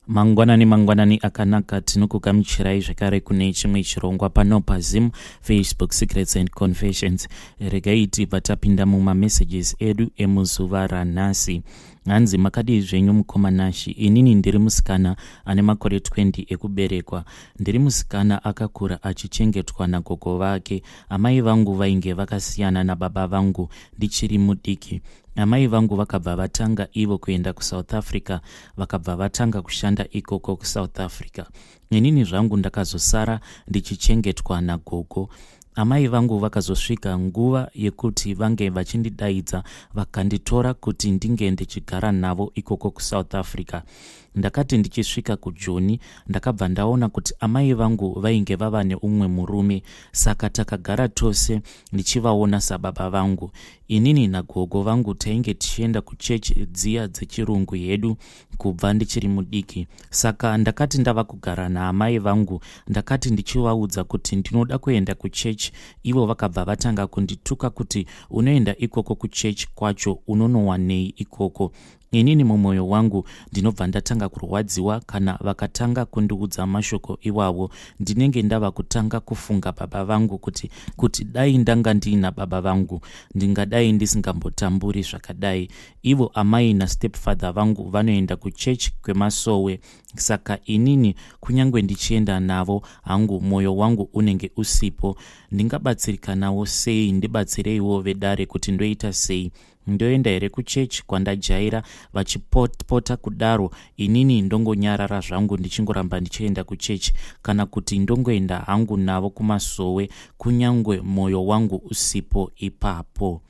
Mangwanani mangwanani akanaka, tinokugamuchirai zvekare kune chimwe chirongwa pano paZim Facebook Secrets and Confessions. Regai tibva tapinda mumamessages edu emuzuva ranhasi. Hanzi, makadii zvenyu mukoma Nashi? Inini ndiri musikana ane makore 20 ekuberekwa. Ndiri musikana akakura achichengetwa nagogo vake. Amai vangu vainge vakasiyana nababa vangu ndichiri mudiki. Amai vangu vakabva vatanga ivo kuenda kuSouth Africa, vakabva vatanga kushanda ikoko kuSouth Africa. Inini zvangu ndakazosara ndichichengetwa nagogo. Amai vangu vakazosvika nguva yekuti vange vachindidaidza, vakanditora kuti ndinge ndichigara navo ikoko kuSouth Africa. Ndakati ndichisvika kuJoni, ndakabva ndaona kuti amai vangu vainge vava neumwe murume, saka takagara tose ndichivaona sababa vangu. Inini nagogo vangu tainge tichienda kuchechi dziya dzechirungu hedu kubva ndichiri mudiki. Saka ndakati ndava kugara naamai vangu, ndakati ndichivaudza kuti ndinoda kuenda kuchechi, ivo vakabva vatanga kundituka kuti, unoenda ikoko kuchechi kwacho unonowanei ikoko? Inini mumwoyo wangu ndinobva ndatanga kurwadziwa kana vakatanga kundiudza mashoko iwawo. Ndinenge ndava kutanga kufunga baba vangu kuti dai ndanga ndiina baba vangu, ndingadai ndisingambotamburi zvakadai. Ivo amai nastepfather vangu vanoenda kuchechi kwemasowe, saka inini kunyange ndichienda navo hangu, mwoyo wangu unenge usipo. Ndingabatsirikanawo sei? Ndibatsireiwo vedare kuti ndoita sei. Ndoenda here kuchechi kwandajaira vachipota kudaro, inini ndongonyarara zvangu ndichingoramba ndichienda kuchechi, kana kuti ndongoenda hangu navo kumasowe kunyange mwoyo wangu usipo ipapo?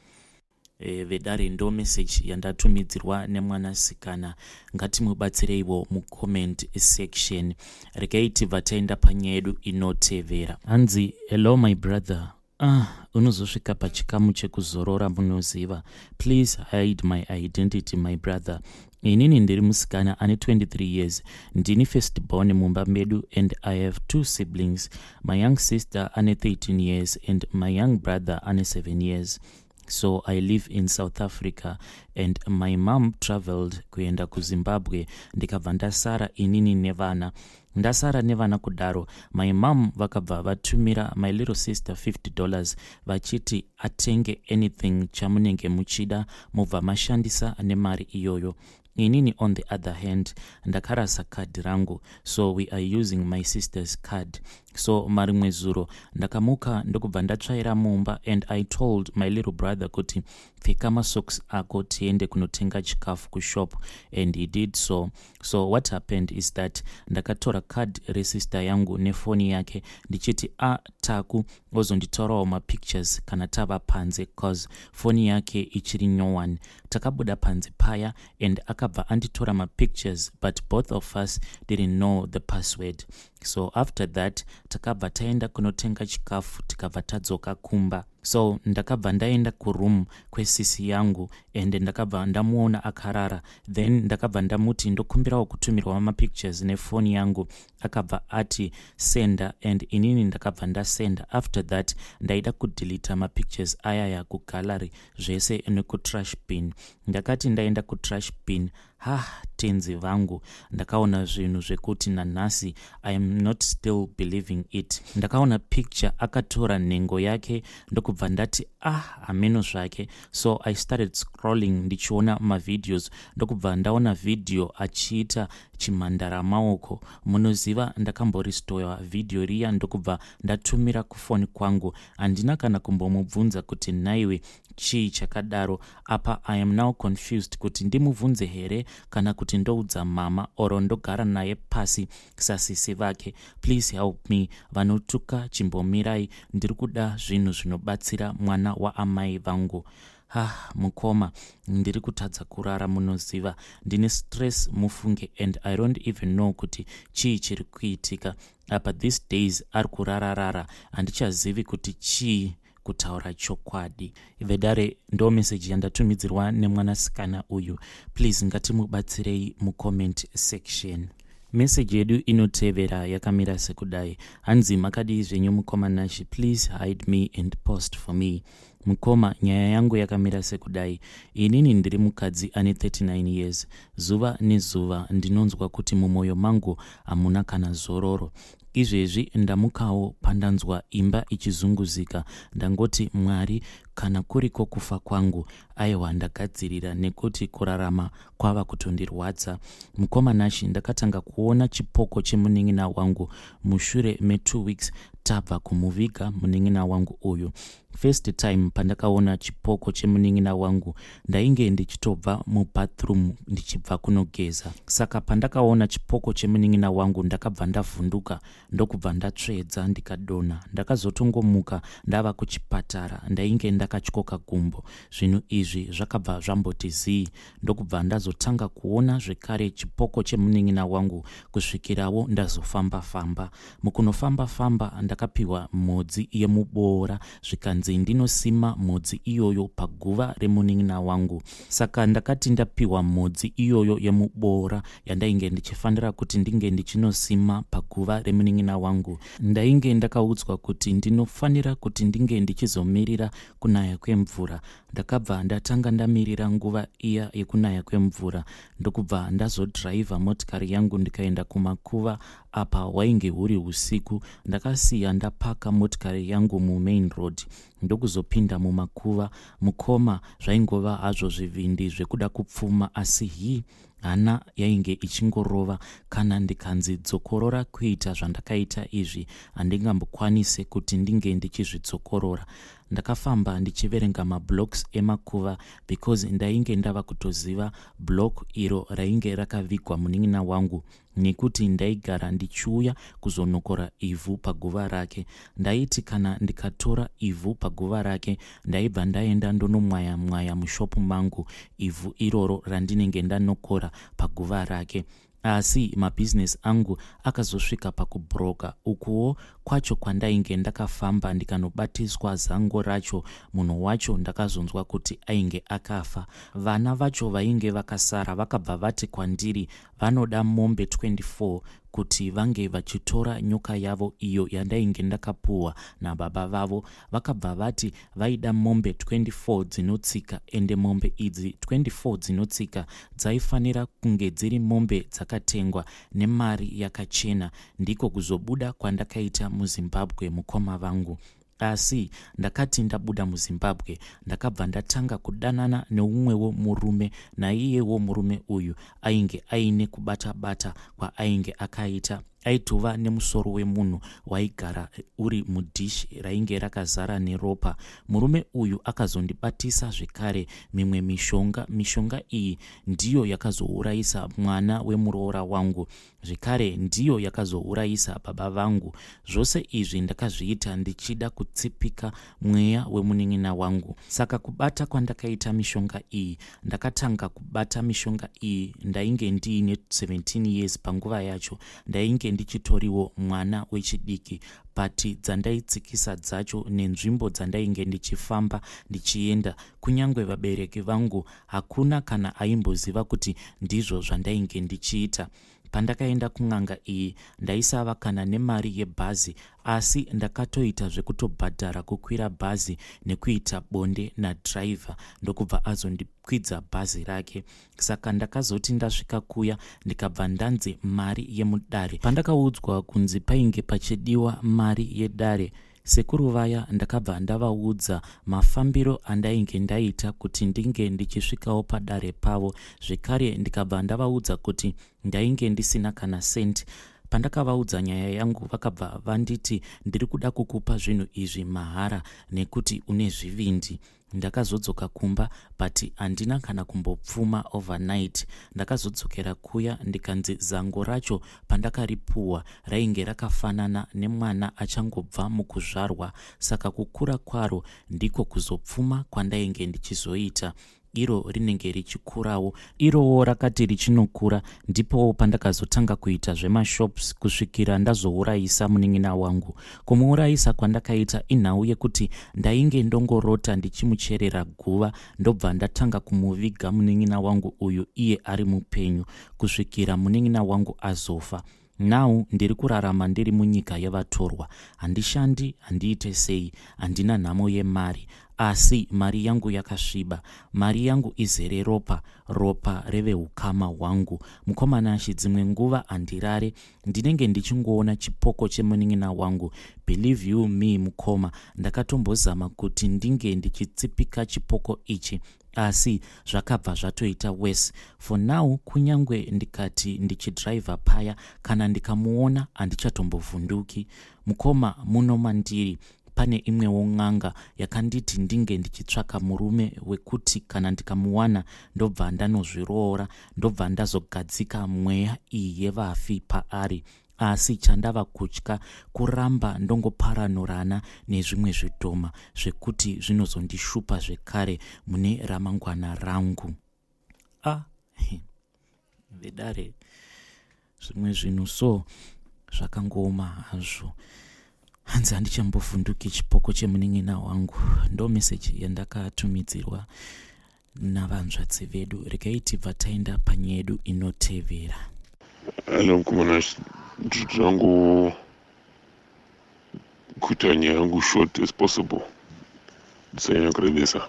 Vedare, ndo meseji yandatumidzirwa nemwanasikana. Ngatimubatsireiwo mucomment section. Regai tibva taenda panyaya yedu inotevera. Hanzi, hello my brother. Ah, unozosvika pachikamu chekuzorora munoziva. Please hide my identity, my brother. Inini ndiri musikana ane 23 years. Ndini first born mumba medu and I have two siblings. My young sister ane 13 years and my young brother ane 7 years. So I live in South Africa and my mom traveled kuenda kuZimbabwe, ndikabva ndasara inini nevana. Ndasara nevana kudaro, my mom vakabva vatumira my little sister $50 vachiti atenge anything chamunenge muchida, mubva mashandisa nemari iyoyo. Inini on the other hand ndakarasa kadhi rangu, so we are using my sister's card. So marimwe zuro ndakamuka ndokubva ndatsvaira mumba and I told my little brother kuti, pfeka masocks ako tiende kunotenga chikafu kushop, and he did so. So what happened is that ndakatora card resister yangu nefoni yake ndichiti, a taku ozonditorawo mapictures kana tava panze, cause foni yake ichiri nyowani. Takabuda panze paya and akabva anditora mapictures, but both of us didn't know the password. So after that takabva taenda kunotenga chikafu, tikabva tadzoka kumba. So ndakabva ndaenda kuroom kwesisi yangu and ndakabva ndamuona akarara. Then ndakabva ndamuti ndokumbirawo kutumirwa mapictures nefoni yangu. Akabva ati senda and inini ndakabva ndasenda. After that ndaida kudelita mapictures ayaya kugallery zvese nekutrash bin. Ndakati ndaenda kutrash bin, ha, tenzi vangu, ndakaona zvinhu zvekuti nanhasi I am not still believing it. Ndakaona picture akatora nhengo yake, ndokubva ndati, ah, hameno zvake. So I started scrolling ndichiona mavideos, ndokubva ndaona vhidhiyo achiita chimhandara maoko. Munoziva, ndakamborestowa vhidhiyo riya ndokubva ndatumira kufoni kwangu. Handina kana kumbomubvunza kuti, nhaiwe, chii chakadaro apa? I am now confused kuti ndimubvunze here kana kuti ndoudza mama or ndogara naye pasi sasisi vake. Please help me. Vanotuka chimbomirai, ndiri kuda zvinhu zvinobatsira mwana waamai vangu. Ah, mukoma, ndiri kutadza kurara munoziva. Ndine stress mufunge and I don't even know kuti chii chiri kuitika apa. These days ari kurararara, handichazivi kuti chii kutaura chokwadi. Vedare, ndo meseji yandatumidzirwa nemwanasikana uyu. Please ngatimubatsirei mucomment section. Meseji yedu inotevera yakamira sekudai. Hanzi, makadii zvenyu mukoma Nashi? Please hide me and post for me. Mukoma, nyaya yangu yakamira sekudai. Inini ndiri mukadzi ane 39 years. Zuva nezuva ndinonzwa kuti mumwoyo mangu hamuna kana zororo. Izvezvi ndamukawo pandanzwa imba ichizunguzika ndangoti Mwari kana kuriko kufa kwangu aiwa ndagadzirira nekuti kurarama kwava kutondirwadza. Mukoma Nashy ndakatanga kuona chipoko chemunin'ina wangu mushure metwo weeks tabva kumuviga munin'ina wangu uyu. First time pandakaona chipoko chemunin'ina wangu ndainge ndichitobva mubathroom ndichibva kunogeza. Saka pandakaona chipoko chemunin'ina wangu ndakabva ndavhunduka ndokubva ndatsvedza ndikadonha. Ndakazotongomuka ndava kuchipatara ndainge ndakatyoka gumbo. Zvinhu izvi zvakabva zvamboti zii ndokubva ndazotanga kuona zvekare chipoko chemunin'ina wangu kusvikirawo ndazofamba famba. Mukunofamba famba ndakapiwa mhodzi yemuboora zvikanzi ndinosima mhodzi iyoyo paguva remunin'ina wangu. Saka ndakati ndapiwa mhodzi iyoyo yemuboora yandainge ndichifanira kuti ndinge ndichinosima paguva remunin'ina wangu. Ndainge ndakaudzwa kuti ndinofanira kuti ndinge ndichizomirira kunaya kwemvura. Ndakabva ndatanga ndamirira nguva iya yekunaya kwemvura ndokubva ndazodhiraivha motikari yangu ndikaenda kumakuva apa hwainge huri husiku. Ndakasiya ndapaka motikari yangu mumain road ndokuzopinda mumakuva. Mukoma zvaingova hazvo zvivindi zvekuda kupfuma asi hii hana yainge ichingorova. Kana ndikanzi dzokorora kuita zvandakaita izvi handingambokwanise kuti ndinge ndichizvidzokorora. Ndakafamba ndichiverenga mablocks emakuva because ndainge ndava kutoziva block iro rainge rakavigwa munin'ina wangu nekuti ndaigara ndichiuya kuzonokora ivhu paguva rake. Ndaiti kana ndikatora ivhu paguva rake ndaibva ndaenda ndonomwaya mwaya mushop mangu ivhu iroro randinenge ndanokora paguva rake. Asi mabhizinesi angu akazosvika pakubroka. Ukuwo kwacho kwandainge ndakafamba ndikanobatiswa zango racho munhu wacho ndakazonzwa kuti ainge akafa. Vana vacho vainge vakasara vakabva vati kwandiri vanoda mombe 24 kuti vange vachitora nyoka yavo iyo yandainge ndakapuhwa nababa vavo. Vakabva vati vaida mombe 24 dzinotsika ende mombe idzi 24 dzinotsika dzaifanira kunge dziri mombe dzakatengwa nemari yakachena. Ndiko kuzobuda kwandakaita muZimbabwe mukoma vangu. Asi ndakati ndabuda muZimbabwe ndakabva ndatanga kudanana neumwewo murume naiyewo murume uyu ainge aine kubata bata kwaainge akaita aitova nemusoro wemunhu waigara uri mudhishi rainge rakazara neropa. Murume uyu akazondibatisa zvekare mimwe mishonga. Mishonga iyi ndiyo yakazourayisa mwana wemuroora wangu. Zvekare ndiyo yakazourayisa baba vangu. Zvose izvi ndakazviita ndichida kutsipika mweya wemunin'ina wangu. Saka kubata kwandakaita mishonga iyi, ndakatanga kubata mishonga iyi ndainge ndiine 17 years panguva yacho. Ndainge ndichitoriwo mwana wechidiki but dzandaitsikisa dzacho nenzvimbo dzandainge ndichifamba ndichienda kunyangwe vabereki vangu hakuna kana aimboziva kuti ndizvo zvandainge ndichiita. Pandakaenda kun'anga iyi ndaisava kana nemari yebhazi asi ndakatoita zvekutobhadhara kukwira bhazi nekuita bonde nadriver ndokubva azondikwidza bhazi rake. Saka ndakazoti ndasvika kuya ndikabva ndanzi mari yemudare. Pandakaudzwa kunzi painge pachidiwa mari yedare Sekuru vaya ndakabva ndavaudza mafambiro andainge ndaita kuti ndinge ndichisvikawo padare pavo zvekare ndikabva ndavaudza kuti ndainge ndisina kana cent. Pandakavaudza nyaya yangu vakabva vanditi ndiri kuda kukupa zvinhu izvi mahara nekuti une zvivindi. Ndakazodzoka kumba but handina kana kumbopfuma overnight. Ndakazodzokera kuya ndikanzi zango racho pandakaripuhwa rainge rakafanana nemwana achangobva mukuzvarwa saka kukura kwaro ndiko kuzopfuma kwandainge ndichizoita iro rinenge richikurawo. Irowo rakati richinokura ndipowo pandakazotanga kuita zvemashops kusvikira ndazourayisa munin'ina wangu. Kumuurayisa kwandakaita inhau yekuti ndainge ndongorota ndichimucherera guva ndobva ndatanga kumuviga munin'ina wangu uyu iye ari mupenyu kusvikira munin'ina wangu azofa. Now ndiri kurarama ndiri munyika yevatorwa. Handishandi, handiite sei, handina nhamo yemari. Asi mari yangu yakasviba. Mari yangu izere ropa, ropa revehukama hwangu. Mukoma Nashy, dzimwe nguva handirare. Ndinenge ndichingoona chipoko chemunin'ina wangu. Believe you me mukoma, ndakatombozama kuti ndinge ndichitsipika chipoko ichi asi zvakabva zvatoita worse. For now kunyangwe ndikati ndichidriver paya kana ndikamuona handichatombovhunduki. Mukoma muno mandiri pane imwewo n'anga yakanditi ndinge ndichitsvaka murume wekuti kana ndikamuwana ndobva ndanozviroora ndobva ndazogadzika mweya iyi yevafi paari. Asi chandava kutya kuramba ndongoparanurana nezvimwe zvidhoma zvekuti zvinozondishupa zvekare mune ramangwana rangu. Ah, vedare zvimwe zvinhu so zvakangooma hazvo. Hanzi handichambovhunduki chipoko chemunin'ina wangu. Ndo meseji yandakatumidzirwa navanzvadzi vedu. Regai tibva taenda panyaya yedu inotevera. Hello mkomana, ndinango kuita nyaya yangu short as possible, ndisanyanya kurebesa,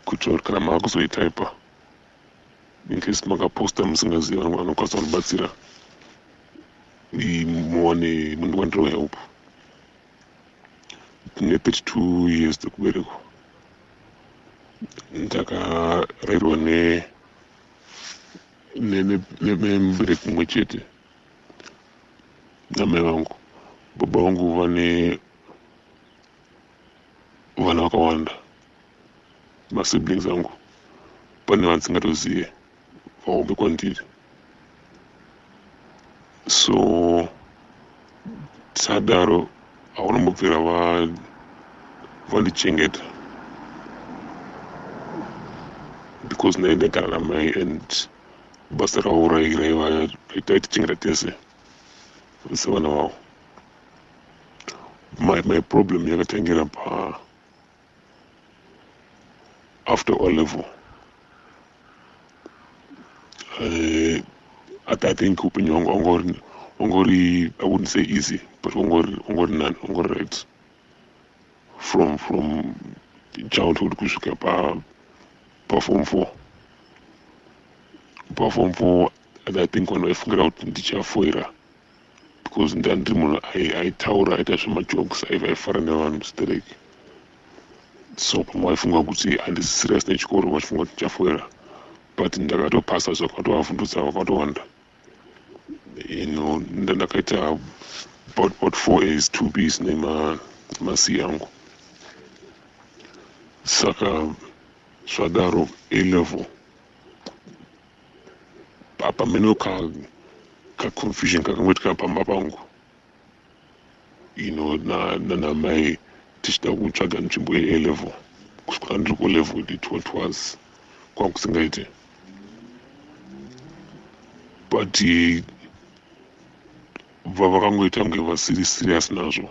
kuitira kuti kana maakuzoitaipa, in case makaposta musingazivi vanhu vanokwanisa kundibatsira, muwane mundiwanirawo help. Ndine 32 years dzekuberekwa. Ndakarerwa nemubereki mumwe chete, namai vangu. Baba vangu vane vana vakawanda, masiblings angu, pane vandisingatozive vahombe kwandiri. So sadaro havanombobvira vandichengeta because ndai ndagara namai and basa ravo raiva taitichengeta tese sevana vavo. My problem yakatangira pa after O level. I think upenyu hwangu hwanga uri, I wouldn't say easy, but hwanga uri nani, hwanga uri right from childhood kusvika pa form four. Pa form four, I think vanhu vaifungira kuti ndichafoira because ndandiri munhu aitaura, aita zvemajokes, aifara nevanhu stereki. So pamwe vaifunga kuti handisi serious nechikoro, vachifunga kuti ndichafoira, but ndakatopasa zvakatovavhundutsa vakatowanda. Ndakaita about four A's, two B's nemaC angu. Saka zvadaro, A level pamene kaconfusion kakangoitika pamba pangu nanamai tichida kutsvaga nzvimbo ye-A level. Kusvika ndiri kulevel it was kwakusingaite, but vakangoita kunge vasiri serious nazvo,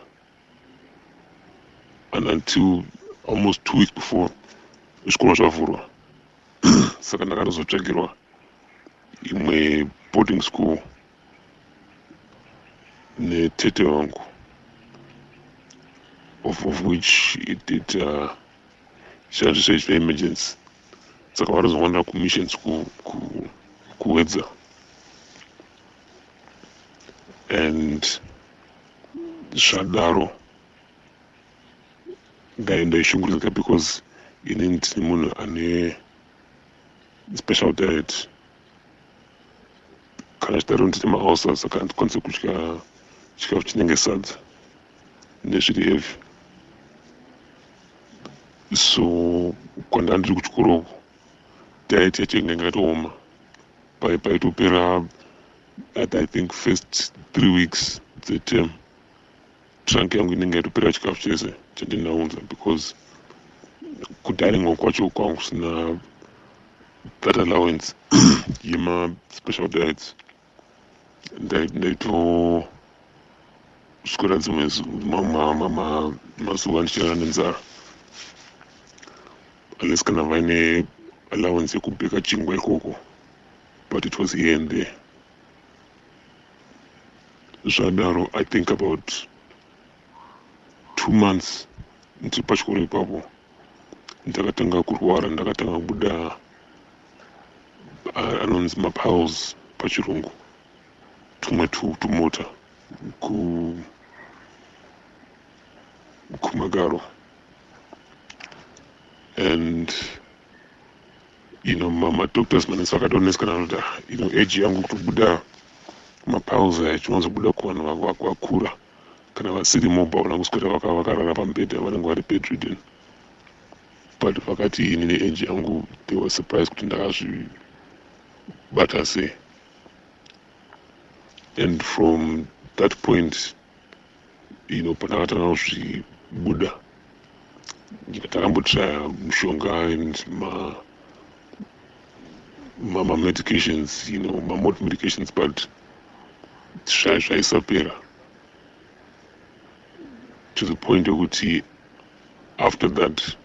and until almost 2 weeks before zvikoro zvavhurwa. Saka ndakatozotsvagirwa imwe boarding school netete vangu, of which it zvazvo zveemergency. Saka varozoenda kumission school kuWedza and zvadaro ndaishungurudzika because inini ndini munhu ane special diet. Kana chidaro ndine maulcers, saka handikwanisi kudya chikafu chinenge sadza nezviri heavy. So kwandanga ndiri kuchikoro uku, diet yacho inge yakatooma. Paitopera at, I think, first 3 weeks dzeterm, trunk yangu inenge yatopera chikafu chese chandinaunza because kudining kwacho kwangu kusina that allowance yema-special diets. Ndaitoswera dzimwe mazuva ndichirara nenzara, unless kana vaine allowance yekubheka chingwa ikoko, but it was here and there. Zvadaro, I think about 2 months ndiri pachikoro ipapo, ndakatanga kurwara. Ndakatanga kubuda anonzi mapiles pachirungu, tumwe tumota kumagaro. And madoctors, manesi vakatoneswa kuti age yangu kutobuda mapiles aya, chinozobuda kuvanhu vakura kana vasiri mobile, nakuswera vakarara pamubhedha, vanenge vari bedridden. But vakati ini neage yangu, they were surprised kuti ndakazvibata sei. And from that point, pandakatanga kuzvibuda, takambotraya mushonga and ma-medications, ma-mod medications, but zvaisapera, to the point yekuti after that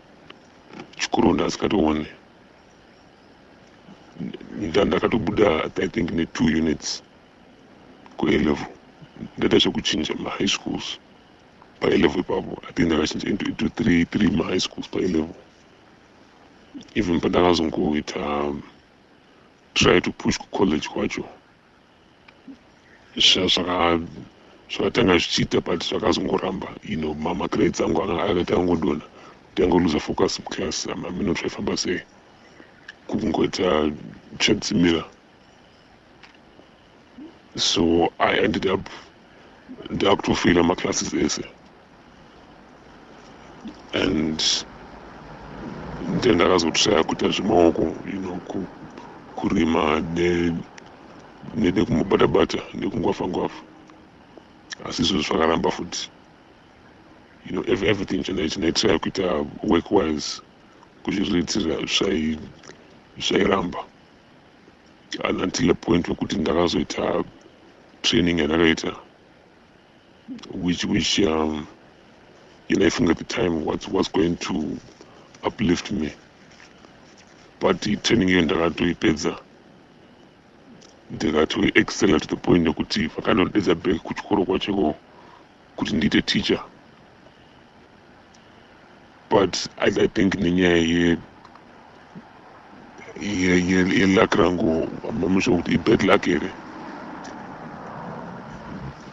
chikoro ndasingatoone. Ndakatobuda, I think, ne-two units ku-A level. Ndaita zvekuchinja ma-high schools pa-A level ipapo. I think ndakachinja into three ma-high schools pa-A level. Even pandakazongoita try to push kucollege kwacho, zvakatanga zvichiita, but zvakazongoramba. Magrades angu akaita angodonha, ndangoluza focus muclass. Amino zvaifamba sei, kungoita chadzimira. So I ended up ndakutofeila maclasses ese, and then ndakazotraya kuita zvemaoko, kurima nekumubata-bata nekungwafa ngwafa, asi izvozvo zvakaramba futi. Everything chandaitraya kuita work wise kuzviriritira zvairamba, until a point wekuti ndakazoita training yandakaita, which I think at the time was going to uplift me. But training iyo ndakatoipedza, ndikatoexcela to the point yekuti vakandodedza back kuchikoro kwacheko kuti ndiite teacher. But I think nenyaya yeluck rangu, mamusho kuti ibad luck here,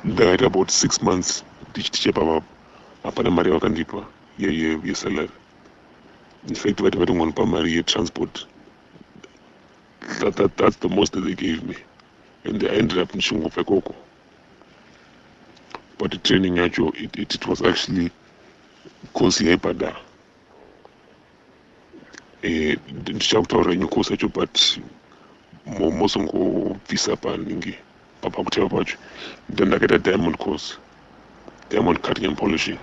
ndakaita about 6 months ndichiticha pavapo, hapana mari yavakandipa yesalary. In fact, vati vatongondipa mari yetransport. That's the most that they gave me, and I ended up ndichingobva ikoko. But the training yacho, it was actually course yaibhadhara. Ndichakutaurira imwe course yacho, but mozongobvisa paningi pakuteva pacho. Then ndakaita diamond course, diamond cutting and polishing,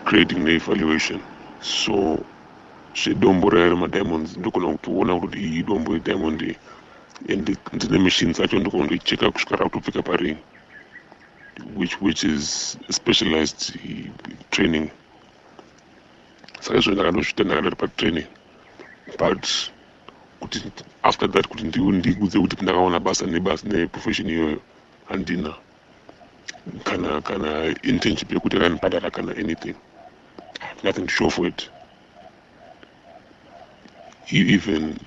grading neevaluation. So zvedombo raya remadiamonds, ndogona kutoona kuti iyi idombo yediamond iyi, and ndine machines acho, ndogona kutoicheka kusvika rakutopfeka paring, which is specialized training. Saka izvo ndakandozviita, ndakadari patraining. But kuti after that, kuti ndikudze kuti ndakaona basa nebasa neprofession iyoyo, handina kana internship yekuti yakanibhadhara kana anything. I have nothing to show for it. Even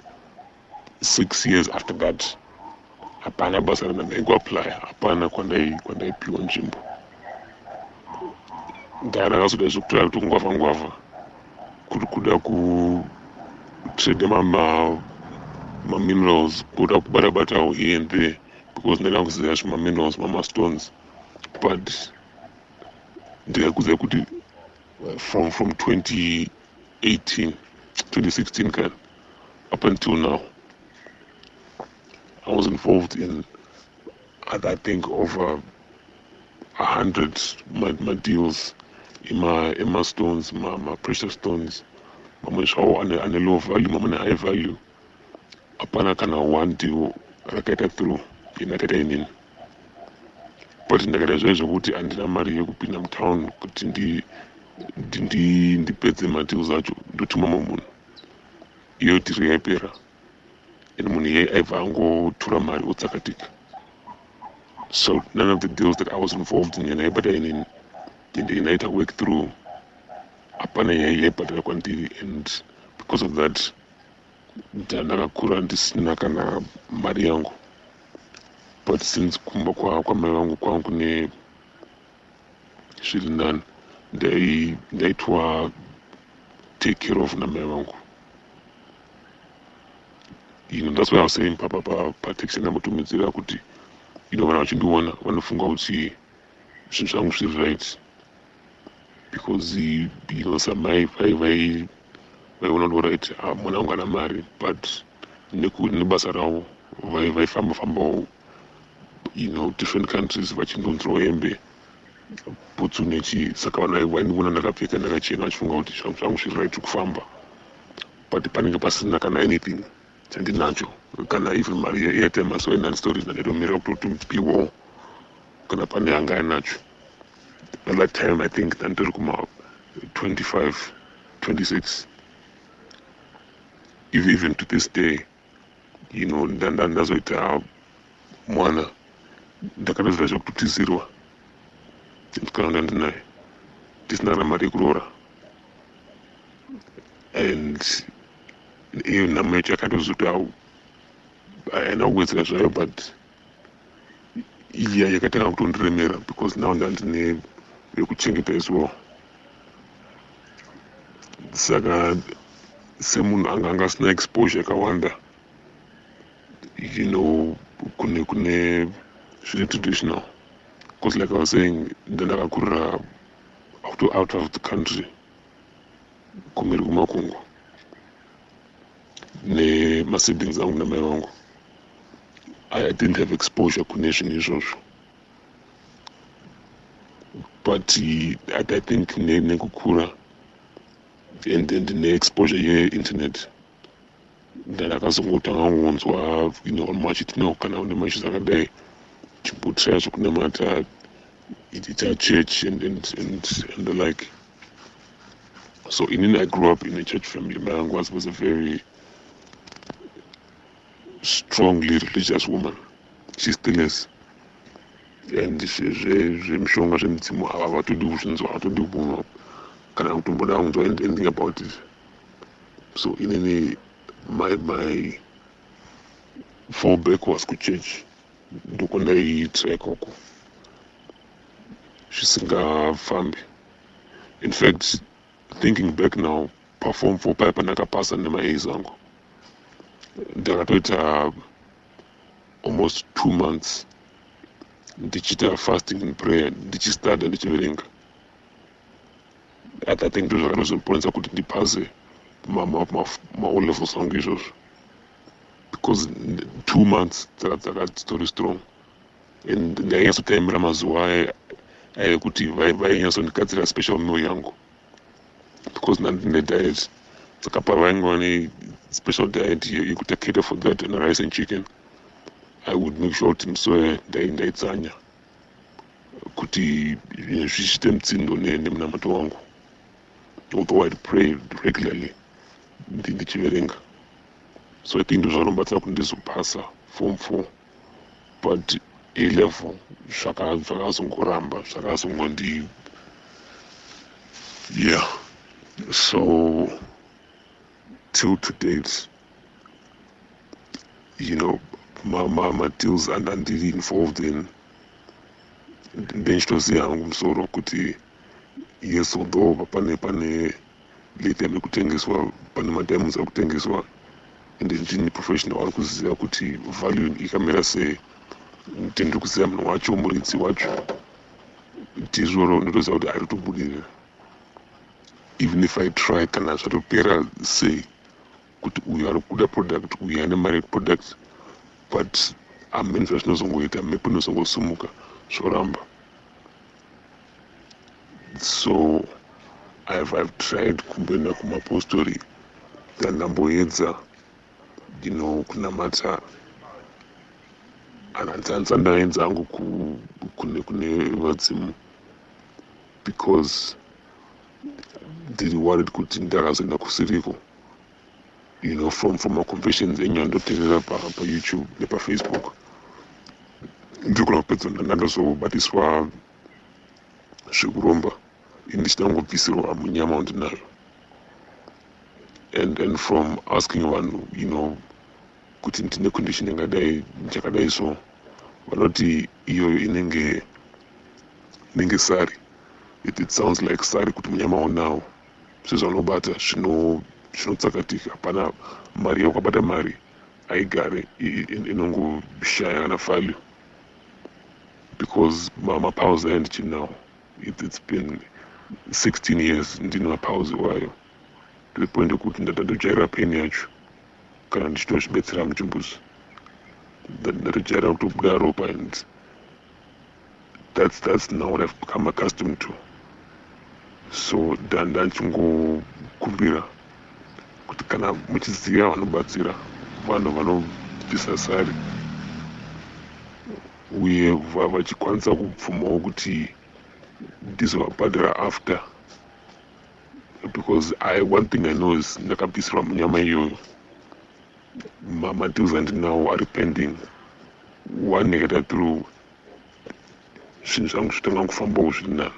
6 years after that, hapana basa randaingoapply, hapana kwandaipiwa nzvimbo. Ndakazoda zvekutora kuti ngwavha ngwavha, kuri kuda kutrade maminerals, kuda kubata batawo here and there, because ndaida kuziva zvemaminerals, mamastones. But ndikakuziva kuti from 2018, 2016 kind up until now, I was involved in, I think, over 100 my deals in my stones, my precious stones, mamwe zvawo ane low value, mamwe ane high value. Hapana kana one deal rakaita through yendakaita inini. But ndakaita zvaio zvokuti handina mari yekupinda mutown kuti ndipedze madeals acho, ndotuma mumwe munhu. Iyo deal yaipera, and munhu iyeye aibva angotora mari otsakatika. So none of the deals that I was involved in yandaibata inini, ndaita work through, hapana yaibhadhara kwandiri. And because of that, ndakakura ndisina kana mari yangu. But since kumba kwamai vangu kwangu kune zviri nani, ndaitwa take care of namai vangu. That's why I was saying patext ndambotumidzira kuti vanhu vachindiona vanofunga kuti zvinhu zvangu zviri right, because samai vaiona kuti, right, ah, mwana wangu ana mari. But nebasa ravo vaifamba fambawo different countries, vachindonzwawo hembe, bhutsu nechi. Saka vanhu vaindiona ndakapfeka, ndakachena, vachifunga kuti zvangu zvangu zviri right kufamba, but panenge pasina kana anything chandinacho, kana even mari yeairtime. So inani stories ndanditomirira kutotipiwawo kana pane anga ainacho. At that time, I think ndandiri kuma 25, 26. Even to this day, ndazoita mwana, ndakatoziva zvekutotizirwa kana ndandinaye, ndisina kana mari yekuroora. And iyo nhamo yacho yakatozoti haina kuwedzera zvayo, but iya yakatanga kutondiremera because now ndandine vekuchengeta as well. Saka semunhu anga asina exposure yakawanda kune zviri traditional, because like I was saying, ndandakakurira out of the country, kumhiri kumakungwa, nemasiblings angu namai vangu, I didn't have exposure kune zvinhu izvozvo. But I think nekukura and neexposure yeinternet, ndakazongotanga kunzwa vanhu vachiti, no, kana une maissues akadai, chimbotraya zvekunamata, ita church and the like. So inini, I grew up in a church family. My uncle was a very strongly religious woman. She still is. And zvemishonga, zvemidzimu, ava vatodi kuzvinzwa, vatodi kunwa kana kutomboda kunzwa anything about it. So inini, my fallback was kuchurch. Ndokwandaiitira ikoko, zvisingafambi. In fact, thinking back now, paform four paya pandakapasa nemaAs angu, ndakatoita almost 2 months ndichiita fasting and prayer, ndichistada, ndichiverenga. I think ndo zvakatozondiponesa kuti ndipase ma-O levels angu izvozvo, because 2 months dzaka dzitori strong and ndainyatsotaimira mazuva aya ekuti vainyatsondigadzira special meal yangu, because ndandine diet. Saka pavainge vane special diet yekuti cater for that and rice and chicken, I would make sure kuti musi ndaitsanya kuti zvichiite mutsindo nemunamato wangu. Although I'd pray regularly, ndichiverenga. So I think ndo zvakanombatsira kuti ndizopasa form four. But A level zvakazongoramba, zvakazongondi, yeah. So till to date, madeals andandiri involved in, ndenchitoziva hangu musoro kuti yes, although pane lithium ekutengeswa, pane madiamonds akutengeswa, and ndini professional ari kuziva kuti value ikamira sei, ndiri kuziva munhu wacho, muridzi wacho, ndizvoro ndotoziva kuti ari kutobudirira. Even if I try, kana zvatopera sei, kuti uyu ari kuda product, uyu ane mari product, but hamene zvazvinozongoita, mhepo inozongosumuka, zvoramba. So I've tried kumboenda kumapostori, ndamboedza kunamata. Handisandaedza hangu kune vadzimu because ndiri worried kuti ndakazoenda kusiriko from maconfessions enyu andoteerera paYouTube nepaFacebook. Ndiri kupedza ndandazobatiswa zvekuromba, ini ndichida kungobvisirwa munyama wandinayo. And from asking vanhu kuti ndine condition yakadai, chakadai, so vanoti iyoyo inenge sari. It sounds like sari, kuti munyama unawo sezvaunobata zvinotsakatika, hapana mari yaukabata, mari haigare, inongoshaya kana value, because mapiles aya ndichinawo. It's been 16 years ndine mapiles iwayo, to the point yekuti ndatojairira pain yacho. Kana ndichitozvibetsera muchimbuzi, ndatojairira kutobuda ropa, and that's now what I've become accustomed to. So ndandichingokumbira kuti kana muchiziva vanobatsira vanhu vanobvisa sari, uye vachikwanisa kubvumawo kuti ndizovabhadhara after, because one thing I know is ndakabvisirwa munyama iyoyo. Madeals andinawo ari pending, one yakaita through, zvinhu zvangu zvitanga kufambawo zviri nani,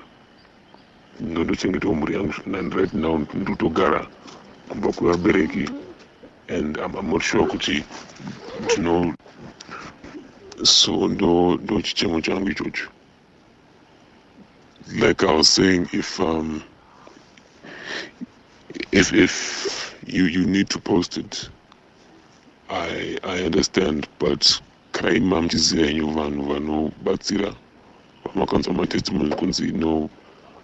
ndondochengetawo mhuri yangu zviri nani. Right now ndiri kutogara kumba kwevabereki, and I'm not sure kuti ndino, so ndo chichemo changu ichocho. Like I was saying, if you need to post it, I understand, but kana imi muchiziva henyu vanhu vanobatsira, vamakanzwa matestimony kunzi no,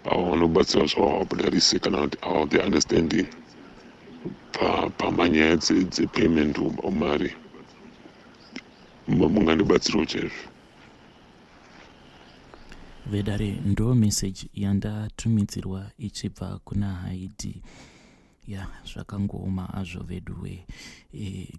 ava vanobatsira zvavo havabhadharise, kana kuti ava the understanding pamanyaya dzepayment omari, mungandibatsirawo chaizvo. Vedare, ndo meseji yandatumidzirwa ichibva kuna Haidi. Ya, zvakangooma hazvo veduwe.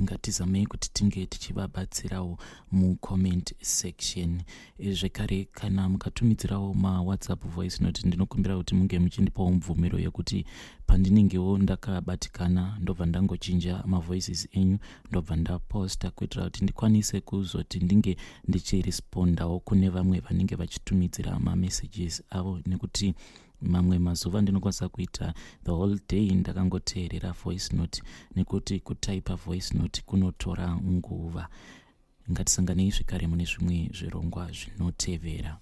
Ngatizamei kuti tinge tichivabatsirawo mucomment section. Zvekare kana mukatumidzirawo maWhatsApp voice note, ndinokumbira kuti munge muchindipawo mubvumiro yekuti pandinengewo ndakabatikana, ndobva ndangochinja mavoices enyu, ndobva ndaposta, kuitira kuti ndikwanise kuzoti ndinge ndichirespondawo kune vamwe vanenge vachitumidzira mamessages avo, nekuti mamwe mazuva ndinokwanisa kuita the whole day ndakangoteerera voice note, nekuti kutaipa voice note kunotora nguva. Ngatisanganei zvekare mune zvimwe zvirongwa zvinotevera.